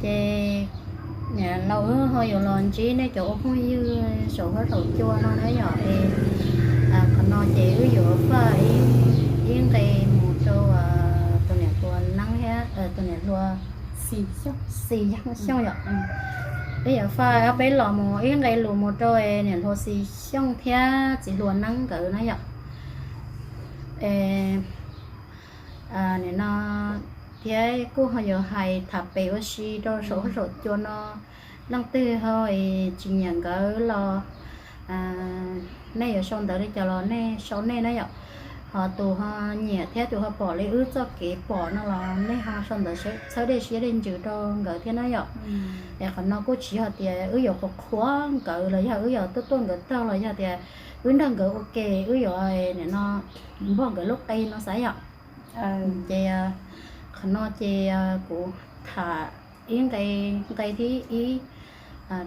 Ces niam laus wb ho yuav los ntsib nej cov ua phooj ywg saum huab saum cua no na yom, es qhov no ces wb yuav faj ib nqe mus rau tus niam hluas Neeb thiab tus niam hluas Xis Xyooj yom. Wb yuav faj ob peb los mus ib nqe lus mus rau niam hluas Xis Xyooj thiab txiv hluas Neeb nkawd na yom. Nim no thiab kuj ho yuav hais tham pem ua si rau saum huab saum cua no, leej twg ho tsis nyiam nkawd los nej yuav sau ntawv li cas los nej sau nej na yom. Ho tus ho nyiam thiab tus ho pom li wb txoj kev pom no los nej ho sau ntawv txhawb dej siab dej ntsws rau nkawd thiab na yom. Es qhov no kuj tsis yog tias wb yuav qhuas qhuas nkawd los yog wb yuav tuaj tuaj nkawd tag los yog tias wb nrog nkawd ua ke, wb yuav nim no npog nkawd lub qe no xav yom. Ces qhov no ces kuv tham ib nqe, nqe thib ib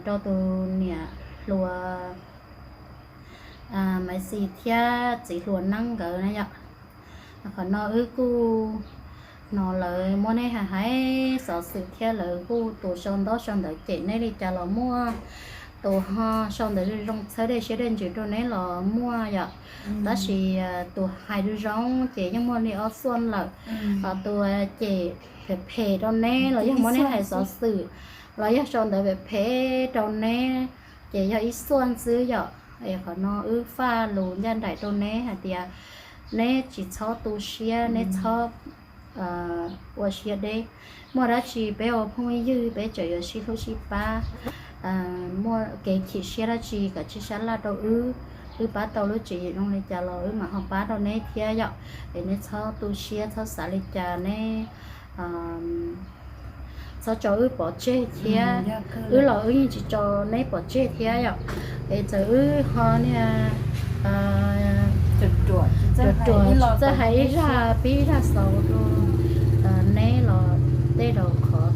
rau tus niam hluas Maiv Xis thiab txiv hluas Neeb nkawd na yom. Qhov no wb kuj hnov lawv muab nej hais hais xov xwm thiab lawv kuj tus sau ntaub sau ntawv cem nej li cas los muaj, tus ho sau ntawv zoo zoo txhawb dej siab dej ntsws rau neb los muaj yom. Tab sis tus hais zoo zoo ces yeej muaj li ob xuaj lawm. Ho tus cem phem phem rau neb los yog muab neb hais xov xwm los yog sau ntawv phem phem rau neb ces yog ib xuaj xwb yom. Es qhov no wb faj lus ncaj nraim rau neb hais tias neb tsis txhob tu siab, neb txhob ua siab deb. Muaj dab tsi peb ua phooj ywg peb tseem yuav sib hlub sib pab. Muaj kev chim siab dab tsi kom tsij sab laj rau wb. Wb pab tau lub tswv yim zoo li cas los wb mam ho pab rau neb thiab yom. Es neb txhob tu siab txhob xav li cas, neb txhob tso wb pov tseg thiab. Wb los wb yeej tsis tso neb pov tseg thiab yom. Es txawm wb ho niag ruam ruam tsis txawj hais ib zaj pib ib zaj xaus rau neb los tej zaum qhov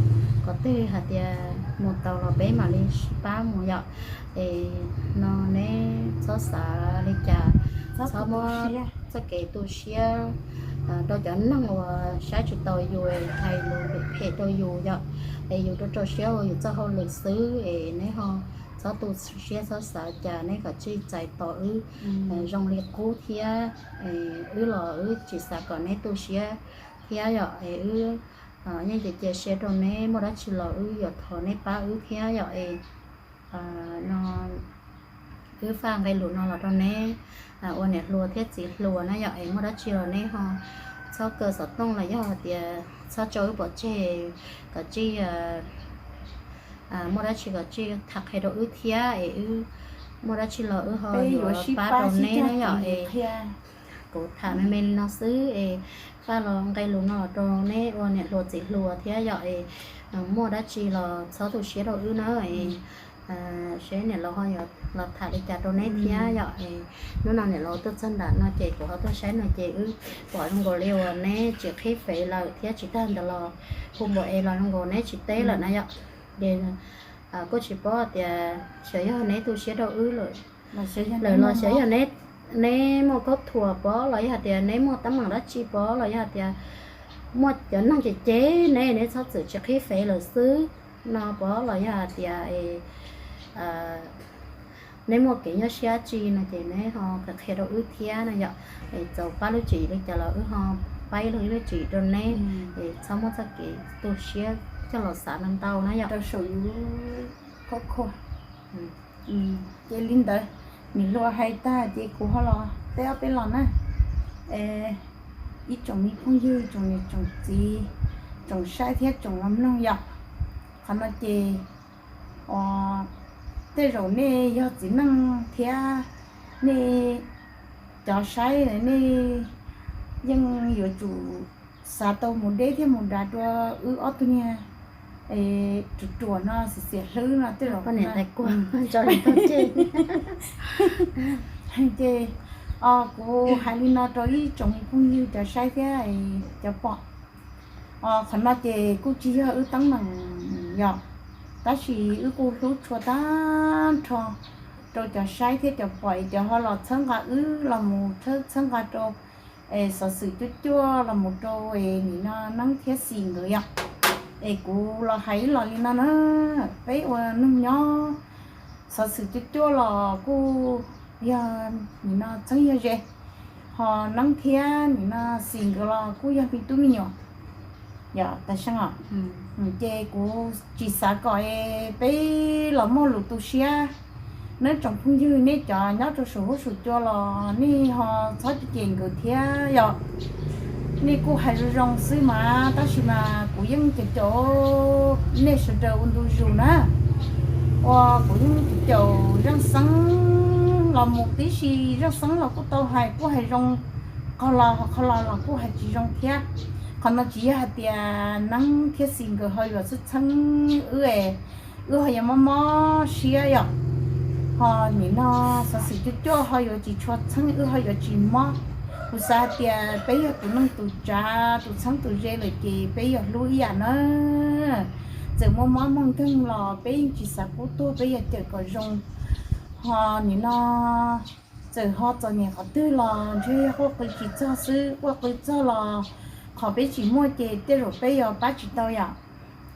twg hais tias mus tau los peb mam li sib pab mus yom. Es no neb txhob xav li cas, txhob muab txoj kev tu siab rau cov neeg uas saib tsis taus yus, hais lus phem phem rau yus yom. Es yus rau rau siab ua yus txoj hauj lwm xwb es neb ho txhob tu siab txhob xav cas, neb kom tsij txais tos wb zoo li qub thiab. Wb los wb tsis xav kom neb tu siab thiab yom. Es wb yeej cia cia siab rau neb, muaj dab tsi los wb yuav thov neb pab wb thiab yom. Es no wb faj nqe lus no los rau neb ua niam hluas thiab txiv hluas na yom. Es muaj dab tsi los neb ho txhob kaw xov tooj los yog hais tias txhob tso wb pov tseg, kom tsij muaj dab tsi kom tsij tham qhia rau wb thiab. Es wb muaj dab tsi los wb ho yuav pab rau neb na yom. Es kuv tham me me li no xwb es faj los nqe lus no los rau neb ua niam hluas txiv hluas thiab yom. Es muaj dab tsi los txhob tu siab rau wb na. Es seb niam laus ho yuav los tham li cas rau neb thiab yom. Es hnub no niam laus tuaj txog nram no ces kuv ho tuaj saib no ces wb pom zoo nkaus li uas neb tsis qhib fev lawm thiab tsis tag ntawd los hu npaum es los zoo nkaus neb tsis teb lawm na yom. Ces kuj tsis paub tias xyov yog neb tu siab rau wb lawm, lawm los xyov yog neb muaj kaub thuas pov los yog tias neb muaj teeb meem dab tsi pov los yog tias muaj cov neeg cem cem neb, neb txhob txwm tsis qhib fev lawm xwb no pov los yog hais tias neb muaj kev nyuaj siab dab tsi no ces neb ho qhia qhia rau wb thiab no yom. Es txaus pab lub tswv yim li cas los wb ho pab ib lub tswv yim rau neb. Es txhob muab txoj kev tu siab coj los xav ntau ntau na yom. Ces li ntawd, niam hluas hais tag ces kuv ho los teb ob peb los na. Ib tsoom me phooj ywg, tsoom niam tsoom txiv, tsoom saib thiab tsoom los mloog yom. Qhov no ces tej zaum nej yog txiv neej thiab nej cov saib nej yeej yuav tsum xav tau mus deb thiab mus dav dua wb ob tug niag ruam ruam no, xiam xiam hlwb no tej zaum. Ces kuv hais li no rau ib tsoom me phooj ywg cov saib thiab cov pom. Qhov no ces kuj tsis yog wb teeb meem yom, tab sis wb kuj hlub tshua tag nrho rau cov saib thiab cov pom es cov ho los txhawb nqa wb los mus txhawb nqa rau xov xwm cuaj cuaj los mus rau nim no Neeb thiab Xis nkawd yom. Es kuv los hais ib los li no na, peb ua neeg nyob xov xwm cuaj cuaj los kuj yog nim no txheeb yog ze, ho Neeb thiab nim no Xis nkawd los kuj yog me tub me nyuam. Yog tas seeb os, ces kuv tsis xav kom peb los muaj lus tu siab. Neb tsoom phooj ywg nej cov nyob rau saum huab saum cua los nej ho txhob cem nkawd thiab yom. Nej kuj hais zoo zoo xwb mas tab sis mas kuv yeej caum caum nej sawv daws ua ntu zus na. Ua kuv yeej caum caum Zeej Xeeb los mus tib si, Zeej Xeeb los kuj tau hais, kuj hais zoo, qhov los qhov los los kuj hais tsis zoo thiab. Qhov no tsis yog hais tias Neeb thiab Xis nkawd ho yuav txhawj txheeb wb, wb ho yuav mob mob siab yom. Ho nim no xov xwm cuaj cuaj ho yuav tsis tshua txheeb, wb ho yuav tsis mob. Kuv xav hais tias peb yog tus neeg tus tsav tus txheeb tus ze lawm ces peb yog hlub ib yam na. Txawm muaj mob muaj nkeeg los peb yeej tsis xav pub tuag, peb yog cawm kom zoo. Ho nim no txawm ho txom nyem qhov twg los ntshe yog quaj qw tsis txog xwb, quaj qw txog los qhov peb tsis muaj ces tej zaum peb yuav pab tsis tau yom.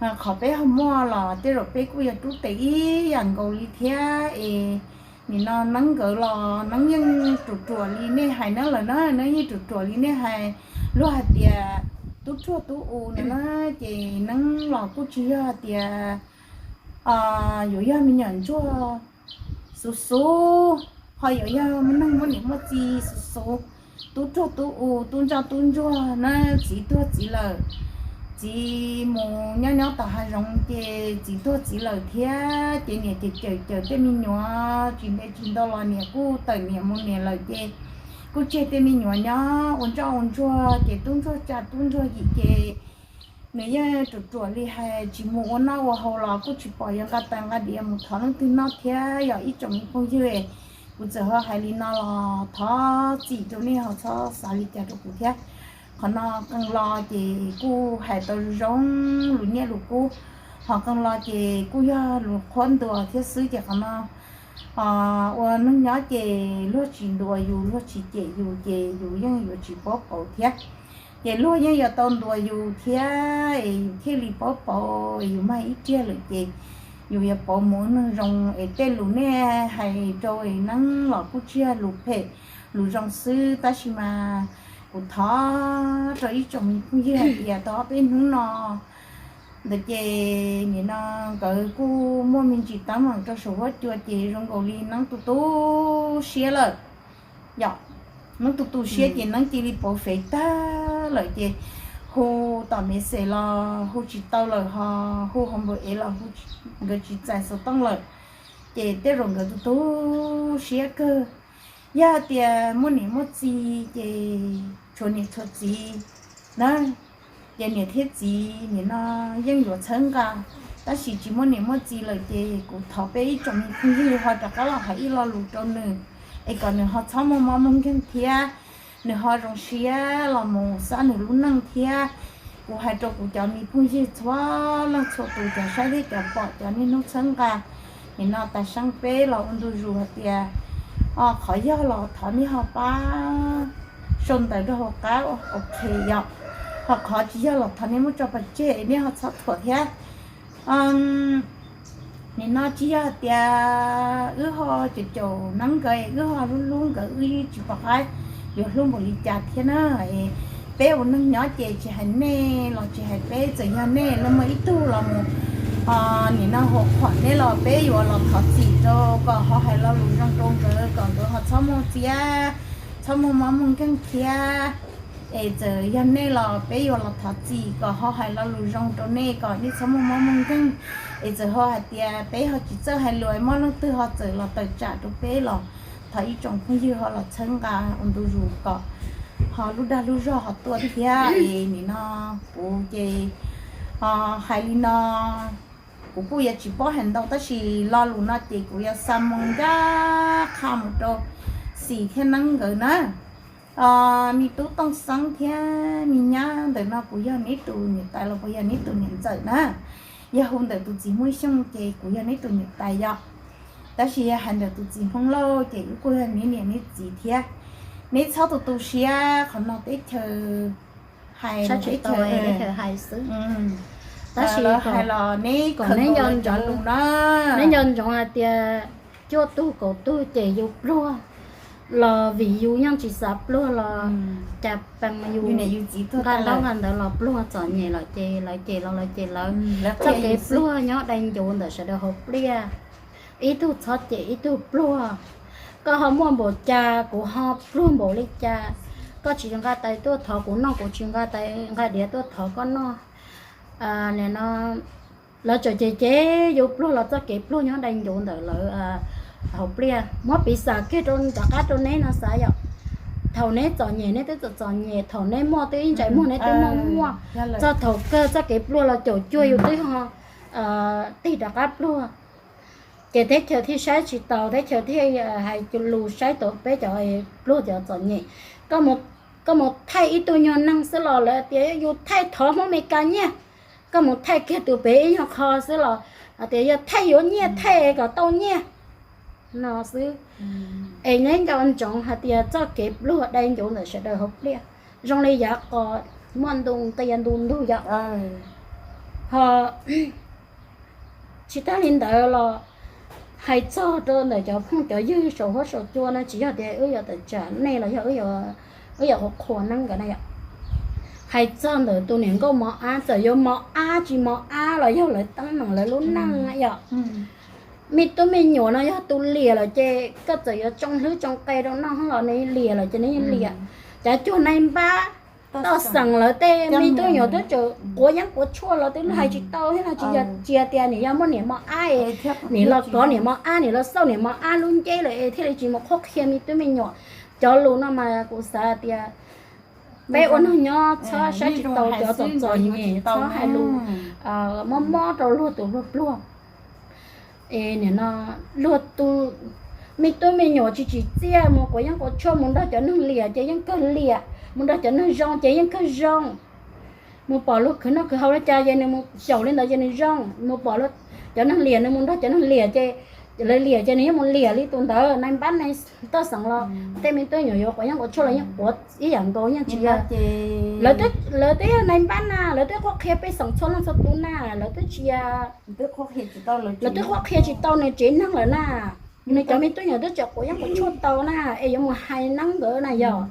Qhov peb ho muaj los tej zaum peb kuj yuav rub tes ib yam nkaus li thiab es. Nim no Neeb nkawd los Neeb yeej ruam ruam li nej hais na lawm na, Neeb yeej ruam ruam li nej hais. Luag hais tias tub ruaj tub u no na, ces Neeb los kuj tsis yog hais tias yuav yog me nyuam ntsuag xuv xuv, ho yuav yog neeg muaj niam muaj txiv xuv xuv. Tub ruaj tub u, tub ntsoj tub ntsuag na, txiv tuag txiv lawm, txiv mus nyob nyob tom hav zoov ces txiv tuag txiv lawm thiab ces niam ces cawm cawm tej me nyuam tsis ntev tsis ntau los niam kuj tawm niam mus niam lawm ces kuj tseg tej me nyuam nyob ua ntsoj ua ntsuag ces tub ntsuag tsa tub ntsuag yim ces nws yeej ruam ruam li hais tsis mus ua noj ua haus los kuj tsis pom yuav nqa tais nqa diav mus thov leej twg noj thiab yog ib tsoom me phooj ywg. Kuv txawm ho hais li no los thov txim rau nej ho txhob xav li cas rau kuv thiab. Qhov no qee lo ces kuj hais tau zoo lus nyiaj lus kub, ho qee lo ces kuj yog lus qhuab ntuas thiab xwb ces qhov no ua neeg nyob ces luag tsis ntuas yus luag tsis cem yus ces yus yeej yuav tsis paub pauv thiab. Ces luag yeej yuav tau ntuas yus thiab es yus thiaj li paub pauv es yus mag ib tiag lawm ces yus yuav pauv mus ua neeg zoo es tej lus nej hais rau es Neeb los kuj tsis yog lus phem, lus zoo xwb tab sis mas kuv thov rau ib tsoom me phooj ywg hais tias tau ob peb hnub no ntawd ces nim no nkawd kuj muaj me ntsis teeb meem rau saum huab cua ces zoo nkaus li Neeb tu tu siab lawm. Yog Neeb tu tu siab ces Neeb cia li pauv fev tag lawm ces hu tom me xes los hu tsis tau lawm ho hu hauv npawb ev los nkawd tsis txais xov tooj lawm. Ces tej zaum nkawd tu tu siab kawg. Yog hais tias muaj niam muaj txiv ces tshuav niam tshuav txiv na, ces niam thiab txiv nim no yeej yuav txhawb nqa, tab sis tsis muaj niam muaj txiv lawm ces kuv thov peb ib tsoom me phooj ywg ho rov qab los hais ib lo lus rau nws es kom nws ho txhob muaj mob muaj nkeeg thiab, nws ho zoo siab los mus xab nws lub neej thiab. Kuv hais rau kuv cov me phooj ywg txhua leej txhua tus cov saib thiab cov pom cov niaj hnub txhawb nqa, nim no tas seeb peb los ua ntu zus hais tias qhov yog los thov nej ho pab sau ntawv rau hauv qab ok yom, ho qhov tsis yog los thov nej muab tso pov tseg nej ho txhob thuam thiab. Nim no tsis yog hais tias wb ho caum caum Neeb nkawd es wb ho hlub hlub nkawd, wb tsis pom qab yuav hlub npaum li cas thiab na. Peb ua neeg nyob ces tsis hais nej los tsis hais peb, txawm yog nej los muaj ib tug los mus nim no hu qhuam nej los peb yuav los thov txim rau kom ho hais lo lus zoo rau nkawd kom nkawd ho txhob muaj txiab, txhob muaj mob muaj nkeeg thiab. Es txawm yog nej los peb yuav los thov txim kom ho hais lo lus zoo rau nej kom nej txhob muaj mob muaj nkeeg. Es txawm ho hais tias peb ho tsis txawj hais lus es muaj leej twg ho txawm los tawm tsam rau peb los thov ib tsoom phooj ywg ho los txhawb nqa ua ntu zus kom ho lub dag lub zog ho tuaj thiab. Es nim no kuv ces hais li no, kuv kuj yuav tsis paub hais ntau tab sis lo lus no ces kuv yuav xa moo ncaj qha mus rau Xis thiab Neeb nkawd na. Me tub Tooj Xeeb thiab me nyab ntawm no kuv yog neb tus niam tais los puas yog neb tus niam ntxawm na? Yog hu ntawm tus txiv Hmoob Xyooj ces kuv yog neb tus niam tais yom. Tab sis yog hais ntawm tus txiv Hmoob Lauj ces wb kuj yog neb niam neb txiv thiab. Neb txhob tu tu siab, qhov no teb chaws hais teb chaws hais xwb. Tab sis kom neb nco ntsoov, neb nco ntsoov hais tias cuaj tug kaum tug ces yus pluag los vim yus yeej tsis xav pluag los cas pees yus nqa ntaub nqa ntawv los pluag txom nyem lawm ces lawv cem los lawv cem lawv. Txoj kev pluag nyob dai ncuv ntawm sawv daws hauv pliaj. Ib tug txhob cem ib tug pluag. Koj ho muaj npaum cas kuv ho pluag npaum li cas. Koj tsis nqa tais tuaj thov kuv noj, kuv tsis nqa tais nqa diav tuaj thov koj noj. Nim no lawv tseem cem cem yus pluag los txoj kev pluag nyob dai ncuv ntawm lawv hauv pliaj. Muab piv xam kiag rau tom qab rau neb no xav yom. Thaum neb txom nyem neb twb txom txom nyem, thaum neb muaj twb ib ntsais muag neb twb muaj muaj, txog thaum kawg txoj kev pluag los caum cuag yus twb ho tig rov qab pluag. Ces teb chaws thiaj saib tsis taus, teb chaws thiaj hais lus saib taus peb cov pluag cov txom nyem. Koj mus thaij ib tug nyuag neeg xwb los lawv tias yus thaij thov Hmoob Amelikas nyiaj. Koj mus thaij kiag tus pem ib nyuag qho xwb los hais tias yog thaij yuav nyiaj, thaij kom tau nyiaj no xwb. Es neb nco ntsoov hais tias txoj kev pluag dai ncuv ntawm sawv daws hauv pliaj zoo li yav qos muaj ntu qia ntu ntug yom. Ho tsis tag li ntawd los hais txog rau ntawm cov phooj cov ywg saum huab saum cua no, tsis yog tias wb yuav tawm tsam nej los yog wb yuav qhuas qhuas neeb nkawd na yom. Hais txog ntawm tus niam nkauj mos ab, txawm yuav mos ab tsis mos ab los yog lawv teeb meem lawv lub neej yom. Me tub me nyuam no yog tus liam lawm ces koj txawm yuav tsoo hlwb tsoo qe rau noj los nws liam lawm ces nws yeej liam. Cov cuag nai npab toj xeem lawv tej me tub me nyuam twb tseem quav yeeb quav tshuaj los twb hais tsis tau thiab no, tsis yog tsis hais tias nim yog muaj niam mos ab es nim los kov niam mos ab, nim los xauj niam mos ab lub nceb lawm es thiaj li tsis mus qhuab qhia me tub me nyuam. Cov lus no mas kuv xav tias peb ua neeg nyob txhob saib tsis taus cov txom txom nyem, txhob hais lus mob mob rau luag tus pluag pluag. Es nim no luag tus me tub me nyuam tsis tsim txiaj mus quav yeeb quav tshuaj mus nrog cov neeg liam ces yeej kawg liam, mus nrog cov neeg zoo ces yeej kawg zoo. Mus pom luag khwv noj khwv haus li cas ces nws mus xyaum li ntawd ces nws zoo, mus pom cov neeg liam nws mus nrog cov neeg liam ces lawv liam ces nws yeej mus liam li tus ntawd. Nai npab nai toj xeem los tej me tub me nyuam yuav quav yeeb quav tshuaj los yeej quav ib yam nkaus, yeej tsis yog. Lawv twb yog nai npab na, lawv twb qhuab qhia pej xeem txhua leej txhua tus na, lawv twb tsis, lawv twb qhuab qhia tsis tau nws tsev neeg lawm na. Nws cov me tub me nyuam twb tseem quav yeeb quav tshuaj tau na, es yuav mus hais neeb nkawd na yom.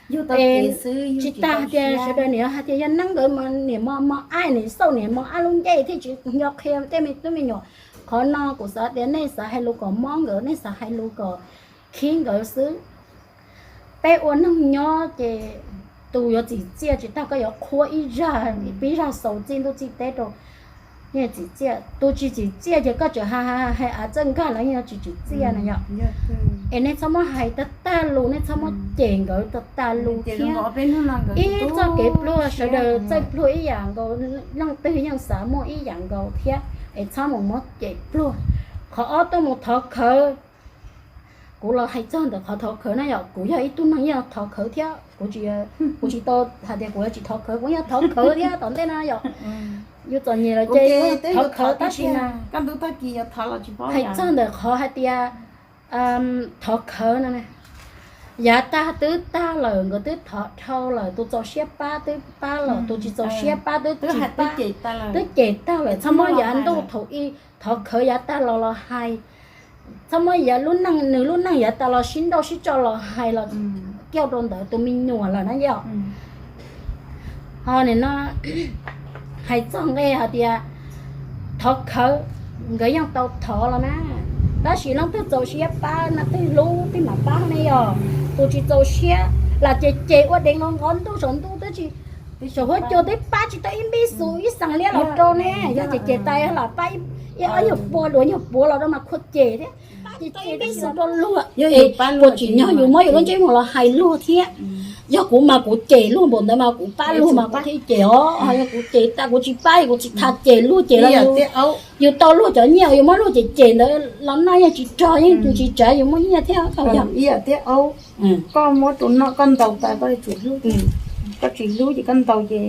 Es tsis tas tias sawv daws nim hais tias yog neeb nkawd mas niam mos ab, nim xauj niam mos ab lub nceb thiaj tsis nco qhia tej me tub me nyuam. Qhov no kuv xav tias nej xav hais lus kom mob nkawd, nej xav hais lus kom khib nkawd xwb. Peb ua neeg nyob ces tus yuav tsim txiaj tsis tag koj yuav qhuab ib zaj pib zaj xaus txij ntuj txij teb rau. Yeej tsim txiaj, tus tsis tsim txiaj ces koj tseem hais av txawj nkag los yeej tsis tsim txiaj na yom. Es nej txhob muab hais tag tag lus, nej txhob muab cem nkawd tag tag lus thiab. Ib txoj kev pluag sawv daws txawj pluag ib yam nkaus, leej twg yeej xav muaj ib yam nkaus thiab, es txhob mus muab cem pluag. Qhov ob tuaj mus thov khawv. Kuv los hais txog ntawm qhov thov khawv na yom, kuv yog ib tug neeg yeej thov khawv thiab, kuv tsis, kuv tsis tau hais tias kuv yuav tsis thov khawv, kuv yeej thov khawv thiab tom ntej no yom. Yus txom nyem lawm ces thov khawv tab sis mas hais txog ntawm qhov hais tias thov khawv no, yav tag twb tag lawm nkawd twb thov dhau lawm, tus txaus siab pab twb pab lawm, tus tsis txaus siab pab twb tsis pab, twb cem tag lawm, txhob muab yav ntuj thaum ub thov khawv yav tag los los hais. Txhob muab yav lub neej, nws lub neej yav tas los sib nrauj sib tso los hais los kiag rau ntawd tus me nyuam lawm na yom. Ho nim no hais txog nqe hais tias thov khawv, nkawd yeej tau thov los na, tab sis leej twg txaus siab pab leej twg hlub twb mam pab ne yom. Tus tsis txaus siab los ces cem ua deev los nqov ntuj saum ntuj twb tsis, saum huab cua twb pab tsis tau ib npib xus ib xees liab los rau ne, yog ces cem tas los pab ib ob nyuag pua luag nyuag puav los rau mas khuv cem thiab. Ces cem ib xus rau luag, yog kuv tsim nyog yus muab yus lub ntsej muag los hais luag thiab. Yog kuv mas kuv cem luag npaum ntawd mas kuv pab luag mas kuv thiaj cem os, yog kuv cem tas kuv tsis pab kuv tsis tham cem luag ces los yus tau luag cov nyiaj yus muab luag cem cem ntawd los noj yeej tsis rog yeej tsis tsav yus muaj nyiaj thiab. Koj muab rau noj koj ntaus tas koj tsis hlub, koj tsis hlub ces koj ntaus ces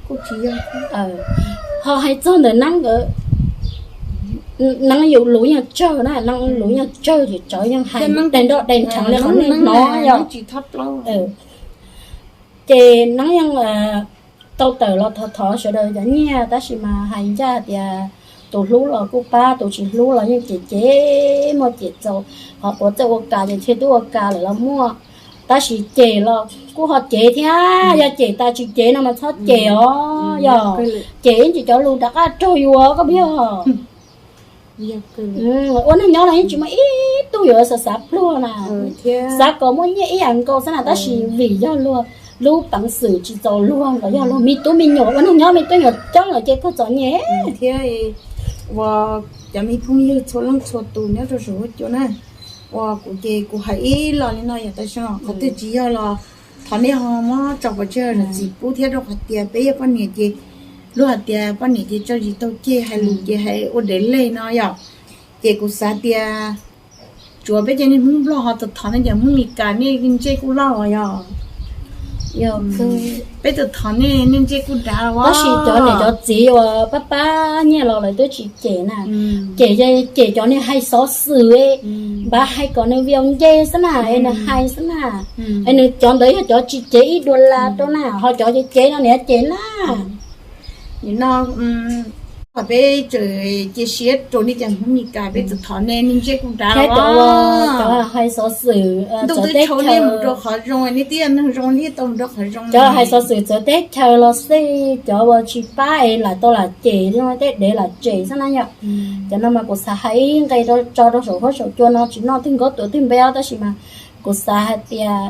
kuj tsis yog. Ho hais txog ntawm neeb nkawd, neeb yus lus yeej tsawg na, neeb lus yeej tsawg ces tsawv yeej hais dai nroj dai nrheev li qhov neeg hnov yom. Ces neeb yeej tau tawm los thov thov sawv daws cov nyiaj, tab sis mas hais ncaj tias tus hlub los kuj pab, tus tsis hlub los yeej cem cem, muaj cem txaus. Qhov quav txawj ua kas ces thiaj twb ua kas lawm los muaj, tab sis cem los kuj ho cem thiab, yog cem tas tsis cem no mas txhob cem os, yog cem ib ntsis cov lus rov qab raug yuav koj puas yog? Ua neej nyob los yeej tsis muaj ib tug yuav xav xav pluag na, xav kom muaj nyiaj ib yam nkaus xwb na, tab sis vim yog luag lub peev xwm tsis txaus luag los yog luag me tub me nyuam ua neej nyob me tub nyuam coob lawm ces kawg txom nyem thiab. Ua cov me phooj ywg txhua leej txhua tus nyob rau saum huab cua na, ua kuv ces kuv hais ib los li no yog tas so qhov twg tsis yog los thov nej ho muab tso pov tseg zam txim pub thiab, rau qhov tias peb yog poj niam ces luag hais tias poj niam ces tso zis taug ceg, hais lus ces hais ua dev leg no yom. Ces kuv xav tias tsuav peb cov niag Hmoob Nplog ho tus thov nej cov Hmoob Mes Kas nej ntsej kuj loj yog, peb tus thov nej nej ntsej kuj dav. Tab sis cov niam cov txiv uas pab pab nyiaj los lawv twb tsis cem na, cem, cem cov niag hais xov xwm, npaj hais kom nws vias nce xwb na, es nws hais xwb na, es nws cov ntawd yog cov tsis cev ib dua las rau na, ho cov cev cev no niam cem na. Nim no peb tseem cia siab rau nej cov Hmoob Mes Kas, peb tus thov nej nej ntsej kuj dav thiab. Cov hais xov xwm ntuj twb tshau nej mus rau qhov zoo, nej twb yog neeg zoo nej tau mus rau qhov zoo. Cov hais xov xwm txawv teb chaws los xij, cov uas tsis pab es lam tau lam cem, tej dev lam cem xwb na yom. Cov no mas kuv xav hais ib nqe tso rau saum huab saum cua no, tsis noj twg nkaub tuav twg npe os, tab sis mas kuv xav hais tias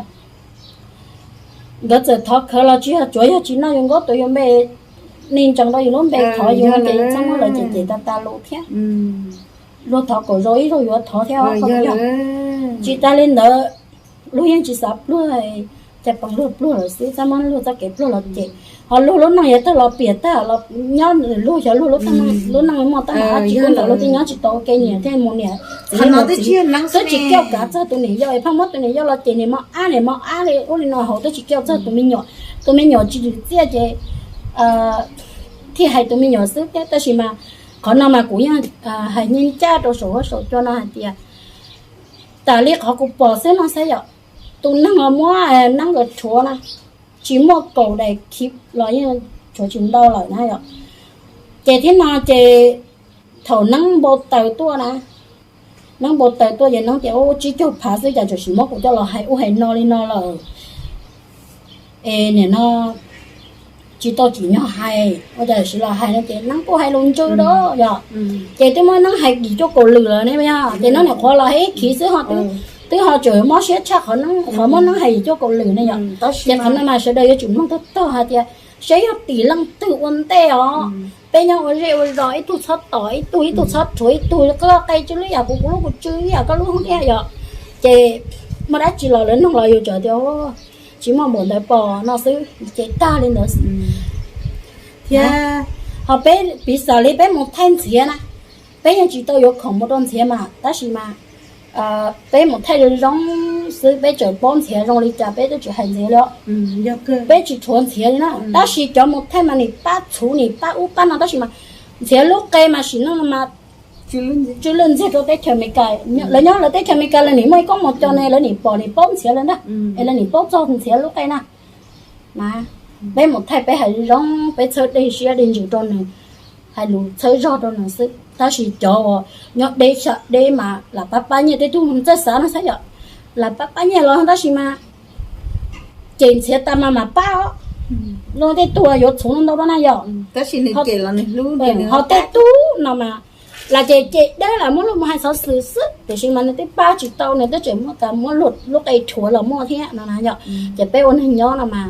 nkawd txawm thov khawv los tsis yog, tsuav yog tsis noj yus nkaub tuav yus npe, nej ntsees rau yus lub npe thov yus ces txhob muab lawv cem cem tas tas lus thiab. Luag thov kom zoo ib zaug yuav thov thiab. Tsis tas li ntawd, luag yeej tsis xav pluag, cas pes luag pluag lawm xwb txhob muab luag txoj kev pluag los cem. Ho luag lub neej yuav tag los piam tag los nyob, luag xyov luag lub neej muaj tag los tsis kuj ntawm luag thiaj nyob tsis tau ua ke, niam thiaj mus niam, txiv mus txiv, twb tsis kiaj kav txog tus niam yau es pheej muab tus niam yau los cem niam mos ab niam mos ab li ub li no hauv, twb tsis kiaj txog tus me nyuam. Tus me nyuam tsis txim txiaj ces thiaj hais tus me nyuam xwb thiab. Tab sis mas qhov no mas kuv yeej hais ncaj ncaj rau saum huab saum cua no hais tias tas li qhov kuv pom xwb no xwb yom, tus neeg uas muab neeb nkaus rhuav na, tsis muaj kaum daim khiv los yeej rhuav tsis ntau lawm na yom. Ces thiab no ces thaum neeb npau taws tuaj na, neeb npau taws tuaj ces neeb tias ub tsib caug phav xwb cas tseem sim muab kuv coj los hais ub hais no li no lawm. Es nim no tsis tau tsim nyog hais, ua cas sim los hais no ces neeb kuj hais lus ntsws da yom. Ces twb muab neeb hais yim cuaj kaum lwm lawm ne, ces neeb nim qhuav los hais ib khiv xwb ho twb ho tseem mob siab tshaj qhov muab neeb hais yim cuaj kaum lwm ne yom. Ces qhov no mas sawv daws yuav tsum mloog tag tag hais tias saib yog tim leej twg ua ntej os. Peb nyob ua zej ua zos, ib tug txhob tom ib tug, ib tug txhob rhuav ib tug, koj qe tsw lub yam kuv, kuv lub kuv tsw ib yam koj lub thiab yom. Ces muaj dab tsi los lawv noog los yus tsuas tias tsis muaj npaum ntawd pom no xwb ces tag li ntawd. Thiab ho peb piv xam li peb mus thaij ntxhiav na, peb yeej tsis tau yuav khoom mus rau ntxhiav mas, tab sis mas peb mus thaij zoo zoo xwb, peb tseem paub ntxhiav zoo li cas peb twb tsis hais ntxhiav li. Peb tsis rhuav ntxhiav li na, tab sis cov mus thaij mas nim pab txhuv nim pab ub pab no, tab sis mas ntxhiav lub qe mas sim neej mas tsw lwj ntxiag rau teb chaws Amelikas. Lawv nyob lawv teb chaws Amelikas lawv nim muaj ib koob mos cos ne, lawv nim pom nim paub ntxhiav lawm ntag, es lawv nim paub txog ntxhiav lub qe na. Mas peb mus thaij peb hais zoo, peb txhawb dej siab dej ntsws rau nws, hais lus txhawb zog rau nws xwb, tab sis cov uas nyob deb xya deb mas lam pab pab nyiaj, tej tug txawj xav no xav yom, lam pab pab nyiaj los tab sis mas cem ntxhiav tas mas mam pab os. Luag tej tug yuav txhuv ntau ntau na yom, ho tej tug no mas lam cem cem dawb lam muab luag mus hais xov xwm xwb, tiam sis mas nws twb pab tsis tau, nws twb tseem muab tas muab luag lub qe rhuav los muaj thiab no na yom. Ces peb ua neeg nyob no mas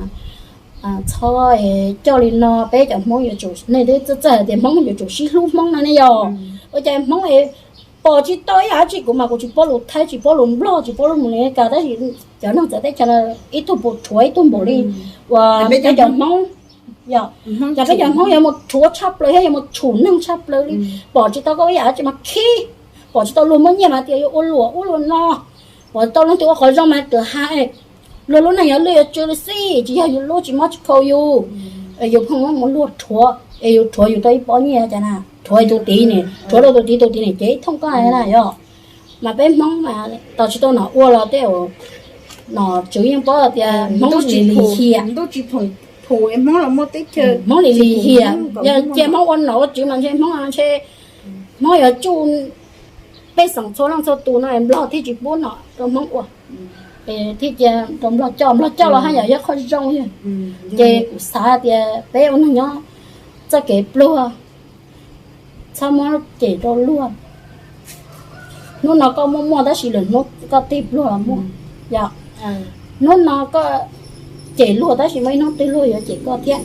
txhob coj li no, peb cov Hmoob yuav tsum, nej twb txawj txawj hais tias Hmoob yuav tsum sib hlub Hmoob no ne yom. Ua cas Hmoob pom tsis tau ib yam dab tsi, kuv mas kuv tsis paub lus Thaib, tsis paub lus Nplog, tsis paub lus Amelikas, tab sis cov neeg txawv teb chaws no ib tug puas rhuav ib tug npaum li uas peb cov Hmoob yom. Cas peb cov Hmoob yuav mus rhuav tshaj plaws thiab yuav mus tshum neeg tshaj plaws li, pom tsis tau koj ib yam dab tsi mas khib, pom tsis tau luag muaj nyiaj mas tias yuav ua luam ub luam no, pom tsis tau leej twg ua qhov zoo mas twb hais luag lub neej yuav lwj yuav tsw li xij, tsis yog yus lub tsis mob tsis khau yus, yus pheej muab mus luag rhuav es yus rhuav yus tau ib pob nyiaj cas na, rhuav tus tid ne, rhuav rau tus tid, tus tid ne ces ib thooj koj na yom. Mas peb Hmoob mas tos tsis tau nom ua los tej, nom tswv yeej paub tias Hmoob lim lim hiam, ntuj tsis phoom Hmoob li lim hiam, yog cia Hmoob ua nom ua tswv mas ntshe Hmoob, ntshe Hmoob yuav tsuj pej xeem txhua leej txhua tus no, Nplog thiaj tsis pub nom rau Hmoob ua. Thiaj cia rau Nplog coj, Nplog coj los haj yam yog qhov zoo yog. Ces kuv xav tias peb ua neeg nyob txoj kev pluag txhob muab cem rau luag. Hnub no koj muaj muaj tab sis lwm hnub koj tig pluag los muaj. Yog, hnub no koj cem luag tab sis muaj ib hnub twg luag yuav cem koj thiab.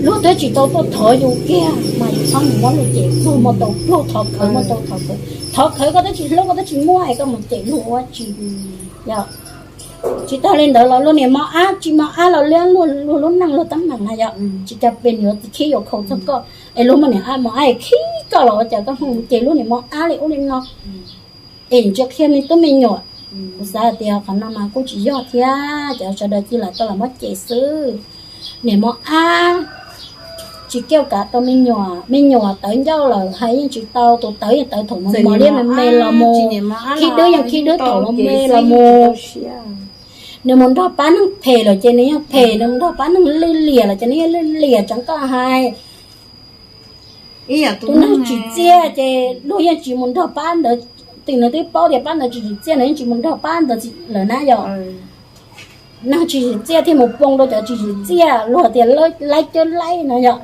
Luag twb tsis tau tuaj thov yus kiag mas yus txhob mus muab luag cem. Pluag muaj tau pluag, thov khawv muaj tau thov khawv. Thov khawv koj twb tsis hlub, koj twb tsis muaj es koj mus cem luag ua tsi? Yog, tsis tag li ntawd los luag niam mos ab tsis mos ab los luag, luag lub neej luag teeb meem na yog tsis cas pes yuav khib yuav khaus txog koj es luag muaj niam ab mos ab khib koj los ua cas koj mus cem luag niam mos ab li ub li no? Es ntsia qhia me tub me nyuam, kuv xav hais tias qhov no mas kuj tsis yog thiab, cov sawv daws cia lam tau lam muab cem xwb. Niam mos ab tsis kiaj kav rau me nyuam, me nyuam tawv ncauj lawm hais yeej tsis tau, tus tawv yeej tawv thaum mos mos liab me me los mus, khib dwb yeej khib dwb thaum mos me los mus. Nws mus nrog pab neeg phem lawm ces nws yeej phem, nws mus nrog pab neeg lwj liam lawm ces nws yeej lwj liam, tseev koj hais. Tus neeg tsim txiaj ces luag yeej tsis mus nrog pab ntawd, twb nws twb paub tias pab ntawd tsis tsim txiaj nws yeej tsis mus nrog pab ntawd lawm na yog. Neeg tsis tsim txiaj thiaj mus poob rau cov tsis tsim txiaj, luag tias laib cawb laib no yog.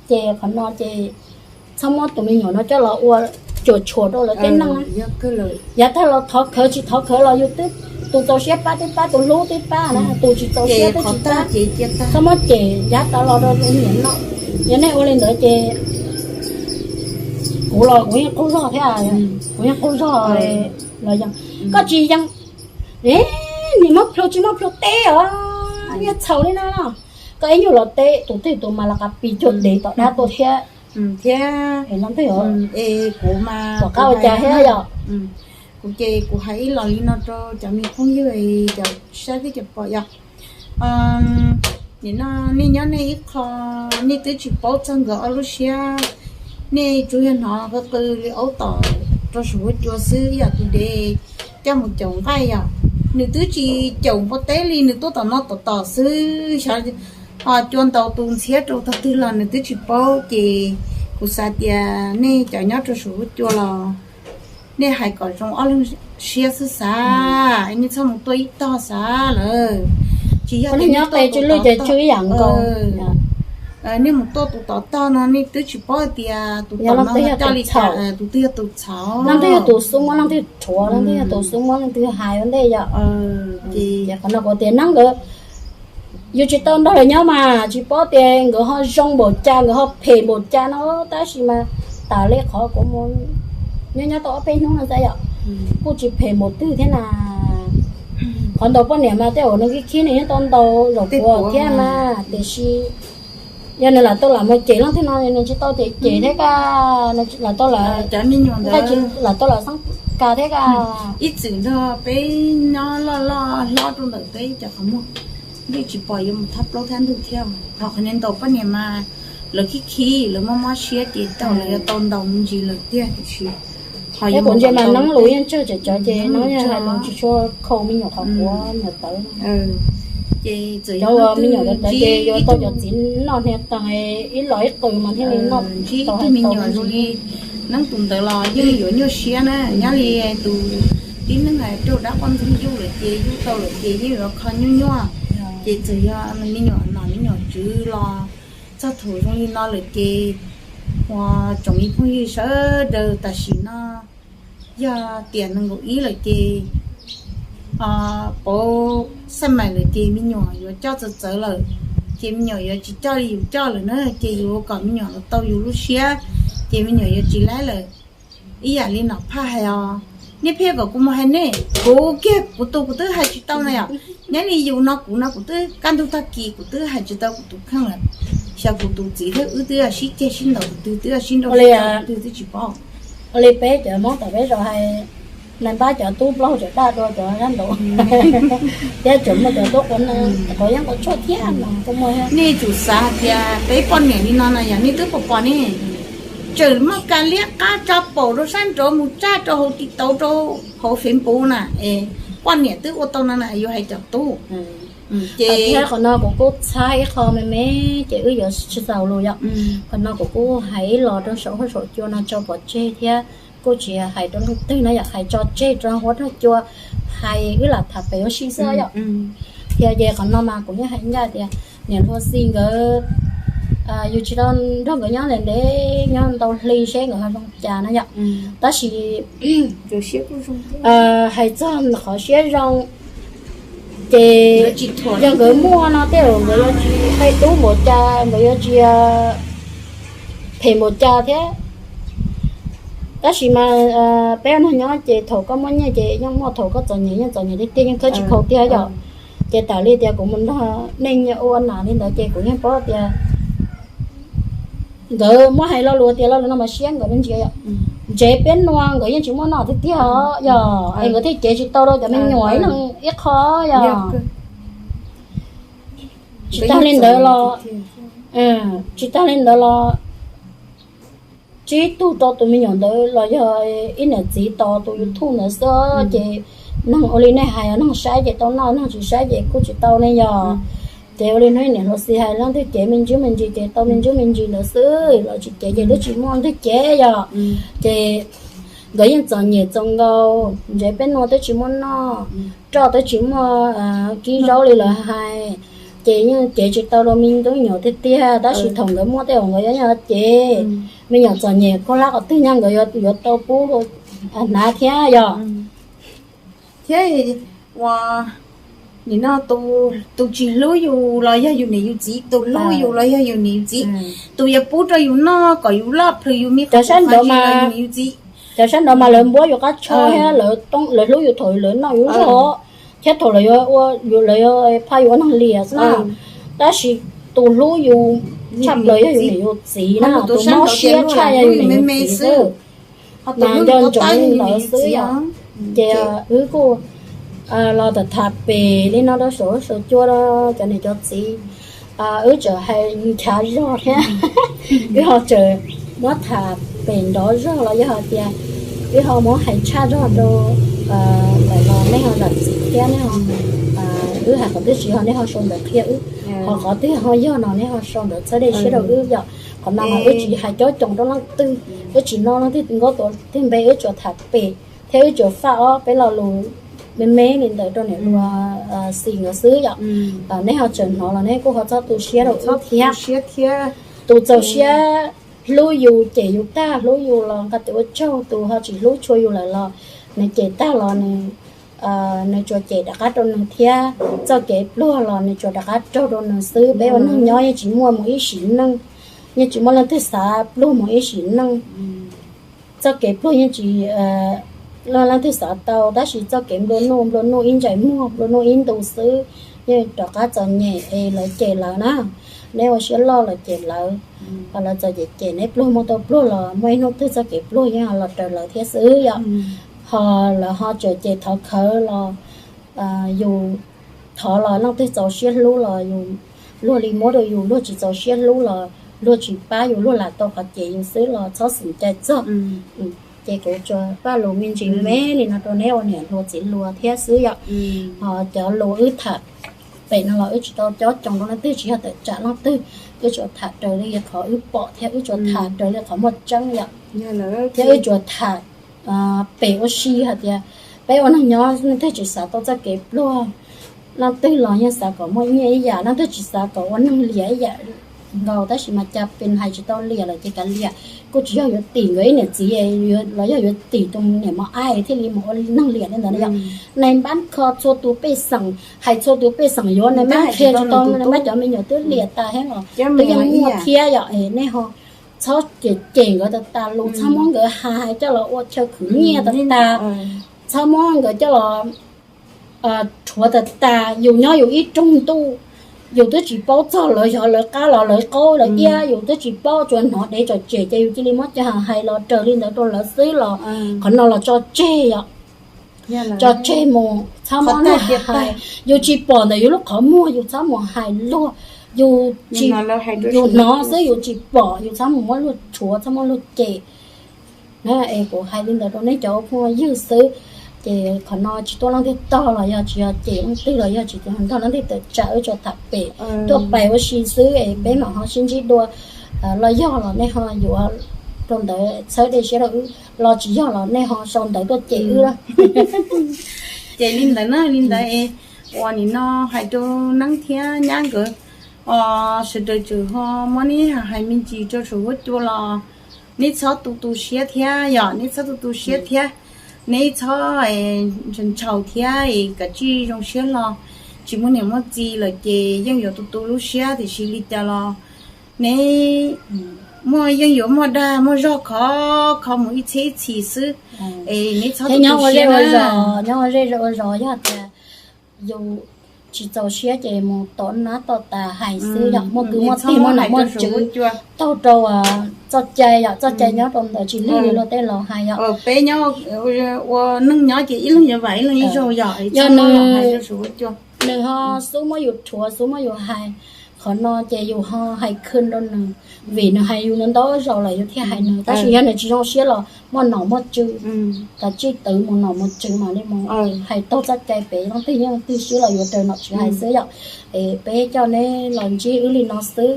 Ces qhov no ces txhob muab tus me nyuam no coj los ua cuam tshuam rau lawv tej neej. Yav tag los thov khawv tsis thov khawv los yus twb, tus txaus siab pab twb pab, tus hlub twb pab na, tus tsis txaus siab twb tsis pab. Txhob muab cem yav tas los rau tus niam no. Yog nej ua li ntawd ces kuv los kuv yeej qaug zog thiab, kuv yeej qaug zog los yog koj tsis yeej, niam muab plhu tsis muab plhu teb os, niag txhaum li no no. Koj ib nyuag los teb tus twg tus mas los qas pis cuag dev tom dab tuaj thiab. Thiab no twg yog, kuv mas tom qab ua cas thiab yog. Kuv ces kuv hais ib los li no rau cov me phooj ywg, cov saib thiab cov pom yom. Nim no nej nyob nej ib qho, nej twb tsis paub txog nkawd ob lub siab. Nej tsuas yog hnov qw qw li aub tom rau saum huab cua xwb, yam tus dev coj mus caum nqaij yom. Nws twb tsis caum npua teb li, nws tuaj tom no tom tom xwb, xyov ho cua ntaus tus ntxhiab rau tog twg los nws twb tsis paub. Ces kuv xav tias nej cov nyob rau saum huab cua los nej hais kom zoo ob leeg siab xwb xav, nej txhob mus tuaj ib tog xav lawm. Tsis yog tias nej nyob tus tom tog, nej mus tuaj tus tom tog no nej twb tsis paub hais tias tus tom no coj li cas, tus twg yog tus txhaum, leej twg yog tus xub muab leej twg rhuav, leej twg yog tus xub muab leej twg hais ua ntej yom. Ces qhov no kuv tias neeb nkawd, yus tsis tau nrog lawv nyob mas tsis paub tias nkawd ho zoo npaum cas, nkawd ho phem npaum cas no, tab sis mas tas li qhov kuv mus nyob nyob tau ob peb hnub no xwb yom, kuj tsis phem npaum twg thiab na. Qhov ntaus poj niam mas tej uas nws khib khib nws yeej tau ntaus zaum puas thiab mas, tiam sis yog nws lam tau lam mus cem leej twg no nws tsis tau cem cem thiab kaj, lam tau lam, lam tau lam xeeb kas thiab kaj. Ib txwm nrog peb nyob loj loj hlob rau ntawm peb cov qhov muag, yeej tsis pom yuav mus thab plaub thab ntug thiab. Ho qhov niag ntaus poj niam mas lawv khib khib lawv mob mob siab ces tau lawv yuav tau ntaus me ntsis lawm tiag tiam sis ho yuav mus ntsia mas neeb lus yeej tsawg tsawg cov ces neeb yeej hais lus tsis tshua khaus me nyuam qhov quav nyuam tawv. Ces txawm cov uas me nyuam tawv tawv ces yuav tau cov txiv noj hnia tag ib los ib qws mas thiaj li noj ntsib ib tug me nyuam zoo li neeb tus ntawd los yeej yuav nyuaj siab na. Nyob li tus tib neeg hais raug dab poj ntxoog yuj lawm ces yuj tau lawm ces yeej yuav kho nyuaj nyuaj. Ces txawm yog me nyuam nom me nyuam tswv los txog thaum zoo li no lawm ces ua tsoom ib phooj ywg sawv daws tam sim no yog tiam nees nkaum ib lawm ces pauv xaj mais lawm ces me nyuam yuav coj txawv txawv lawm, ces me nyuam yuav tsis coj li yus coj lawm na, ces yus kom me nyuam los tau yus lub siab, ces me nyuam yuav tsis laib lawm. Ib yam li nom phaj hais os, nej pheej kom kuv mus hais nej, kuv kiag kuv tus kuv twb hais tsis tau na yom. Nyob li yus no kuv no kuv twb kaj ntug tag kis kuv twb hais tsis tau kuv tus kheej lawm. Xyov kuv tus txiv thiab wb twb sib ceg sib ntaus tus twg, twb sib nrauj sib tso tus twg twb tsis paub. Ua li peb cov Hmoob tom peb zos hais, nais npab cov tub plaub hau tseem daj dua cov dab ntaus, thiab tseem muaj cov tub quav yeeb quav tshuaj thiab no. Nej tsum xav hais tias peb poj niam li no na yog nej twb pom pom ne, tseem muaj kas liab qab tso paum rau sab nraud mus tsaj rau hauv TikTok rau hauv Facebook na, es poj niam twb ua tau no na, yuav hais cov tub. Thiab qhov no kuv kuj txhab ib qho me me, ces wb yuav tsis xaus lus yom. Qhov no kuv kuj hais ib los rau saum huab saum cua no tso pov tseg thiab kuj tsis hais rau leej twg na yom, hais tso tseg rau huab rau cua, hais wb lam tham pem ua si xwb yom. Thiab ces qhov no mas kuv yeej hais ncaj tias niam hluas Xis nkawd, yus tsis tau nrog nkawd nyob ntev ntev, nyob ntau hli seb nkawd ho zoo cas na yom. Tab sis hais txog qhov siab zoo, ces yog nkawd muaj no tej zaum nkawd yuav tsis qe tub npaum cas, nkawd yuav tsis phem npaum cas thiab. Tab sis mas peb ua neeg nyob ces thaum koj muaj nyiaj ces yeej muaj, thaum koj txom nyem yeej txom nyem tiag tiag, yeej khawb tsis khaus tiag yom. Ces tam li tias kuv mus nrog nej nyias ua nas li ntawd ces kuv yeej paub tias nkawd muab hais lo lus tias lo lus no mas siab nkawd me ntsis yom. Ntsev peb nua nkawd yeej tsis muaj noj tiag tiag os yom, es nkawd thiaj cev tsis tau rau cov me nyuam ib leeg ib qho yom. Tsis tag li ntawd los, tsis tag li ntawd los tsib tug rau tus me nyuam ntawd los yog ib niam txiv tos tus YouTube ntawd xwb ces neeg ua li nej hais, neeg saib ces tau noj, neeg tsis saib ces kuj tsis tau ne yom. Ces ua li hnub niam hluas Xis hais, leej twg cev me ntsis me ntsis ces tau me ntsis me ntsis ntawd xwb, los tsis cev ces twb tsis muaj leej twg cev yom. Ces nkawd yeej txom nyem txaus nkaus, ntsev peb nua twb tsis muaj noj, roj twb tsis muaj kib zaub li lawv hais, ces yeej cev tsis tau rau me tub me nyuam tiag tiag. Tab sis thaum nkawd muaj tej zaum nkawd yuav cev. Me nyuam txom nyem khaub hlab qhov twg nyaj nkawd yuav tau pub hnav thiab yog. Thiab ua nim no tus tsis hlub yus los yog yus niam yus txiv, tus hlub yus los yog yus niam yus txiv, tus yuav pub rau yus noj kom yus loj plhws yus me qhov sab nraud mas, yus niam yus txiv. Cov sab nraud mas lawv npuab yus qab tsho thiab lawv hlub yus thaum lawv noj yus zog, thiab thaum lawv yuav ua, lawv yuav phaj yus ua neeg liam xwb na. Tab sis tus hlub yus tshaj plaws yog yus niam yus txiv na, tus mob siab tshaj yog yus niam yus txiv xwb. Mas nco ntsoov li ntawd xwb yom. Ces wb kuj los tham tham pem li no rau saum huab saum cua rau cov niam cov txiv. Wb tseem hais nchav zog thiab, wb ho tseem muab tham pem nrov zog los yog hais tias wb ho muab hais tshaj zog rau lawm los nej ho zam txim thiab nej ho, wb hais qhov twg tsis yog nej ho sau ntawv qhia wb, ho qhov twg ho yog no nej ho sau ntawv txhawb dej siab rau wb yom. Qhov no mas wb tsis hais cob coos rau leej twg, wb tsis noj leej twg nkauj tuav twg npe, wb tsuas tham pem thiab wb tsuas faj ob peb lo lus me me li ntawd rau niam hluas Xis nkawd xwb yom. Nej ho tseem hnov los nej kuj ho txhob tu siab rau wb thiab. Tus txaus siab hlub yus cem yus tag, hlub yus los nqa tes ua tsaug, tus ho tsis hlub tshua yus lawm los nws cem tag los nws, nws tsuas cem rov qab rau nws thiab. Txoj kev pluag los nws tsuas rov qab raug rau nws xwb. Peb ua neeg nyob yeej tsis muaj mus ib sim neej, yeej tsis muaj leej twg xav pluag mus ib sim neej. Txoj kev pluag yeej tsis leej twg xav tau, tab sis txoj kev nplua nuj, nplua nuj ib ntsais muag, nplua nuj ib ntus xwb, yeej rov qab txom nyem es lawv cem lawv na. Neb ua siab loj los cem lawv, ho lawv txom cem cem neb pluag muaj tau pluag los muaj ib hnub twg txoj kev pluag yeej los raws lawv thiab xwb yom. Ho lawv ho tseem cem thov khawv los yus thov los leej twg txaus siab hlub los yus, luag li muab rau yus, luag tsis txaus siab hlub los luag tsis pab yus, luag lam tau qhov cem yus xwb los txhob xim cai txog. Ces kuv tsuas paj lus me ntsis me me li no rau neb ua niam hluas txiv hluas thiab xwb yom. Ho cov lus wb tham pem no los wb tsis tau cob coos rau leej twg, tsis yog tawm tsam leej twg, wb tsuas tham raws li qhov wb pom thiab wb tsuas tham raws li qhov muaj tseeb yom. Thiab wb tsuas tham pem ua si hais tias peb ua neeg nyob leej twg tsis xav tau txoj kev pluag, leej twg los yeej xav kom muaj nyiaj ib yam, leej twg tsis xav kom ua neeg liam ib yam nkaus. Tab sis mas cas pes hais tsis tau liam lawm ces kav liam, kuj tsis yog yuav tim nkawd ib niam txiv los yog yuav tim tus niam mos ab thiaj li mus ua neeg liam li ntawd yom. Nais npab kho txhua tus pej xeem, hais txhua tus pej xeem yuav nais npab qhia tsis tau, nais npab cov me nyuam twb liam tas thiab los twb yeej muaj thiab yom. Es nej ho txhob cem cem nkawd tas tas lus, txhob muab nkawd hais coj los ua chaw khwv nyiaj tas tas, txhob muab nkawd coj los rhuav tas tas. Yus nyob yus ib rooj ntuj, yus twb tsis paub txog lawv xyov lawv qab los lawv qaub lawv iab, yus twb tsis paub, tsuas hnov dev tsom tsem ces yus cia li muab cov hais los raws li ntawd rau lawv xwb los qhov no los tso tseg yom. Tso tseg mus, txhob muab luag hais. Yus tsis pom ntawm yus lub qhov muag yus txhob mus hais luag. Yus, yus hnov xwb yus tsis pom yus txhob mus muab luag rhuav, txhob muab luag cem. Es kuv hais li ntawd rau nej cov ua phooj ywg xwb. Ces qhov no tsis tuaj leej twg tog los yog tsis yog cem leej twg los yog tsis nrog leej twg tawm tsam, wb tsuas tham pem tuaj pais ua si xwb es peb mam ho sib ntsib dua. Los yog los nej ho yuav rau ntawd txhawb dej siab rau wb, los tsis yog los nej ho sau ntawv tuaj cem wb. Ces li ntawd na, li ntawd es uas nim no hais rau Neeb thiab Nyab nkawd, sawv daws tseem ho muab neb hais me ntsis rau saum huab cua los neb txhob tu tu siab thiab yom, neb txhob tu tu siab thiab. Neb txhob ntshaus thiab es kav tsij zoo siab hlo. Tsis muaj niam muaj txiv lawm ces yeej yuav tu tu lub siab tiam sis li cas los neb muaj, yeej yuav muaj dag muaj zog khov kho mus ib txhiab ib txhis xwb. Es neb txhob tu tu siab na. Nyob ua zej ua zos, yog tias yus tsis txaus siab ces mus tom nab tom tas hais xwb yom, muaj kwv muaj tij muaj nom muaj tswv taug rau txoj cai yom, txoj cai nyob rau ntawd tsis lig li luag tej laus hais yom. Peb nyob ua neej nyob ces ib leeg yuav vam ib leeg ib zaug yom, yog nws, nws ho xub muab yus rhuav xub muab yus hais, qhov no ces yus ho hais khw rau nws, vim nws hais yus ntau zaus lawm yus thiaj hais nws, tab sis yog nws tsis zoo siab los muaj nom muaj tswv, kav tsij twv mus nom mus tswv mam li mus hais taug txoj cai pem leej twg yeej twg siab los yuav raws nom tswv hais xwb yom. Es peb coj neb los ntsib wb li no xwb,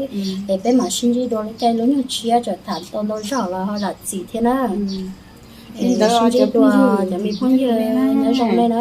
es peb mam sib ntsib dua lub caij lub nyoog tshiab tseem tham tau ntau zog los ho zam txim thiab na. Es sib ntsib dua cov me phooj ywg, nyob zoo nej na.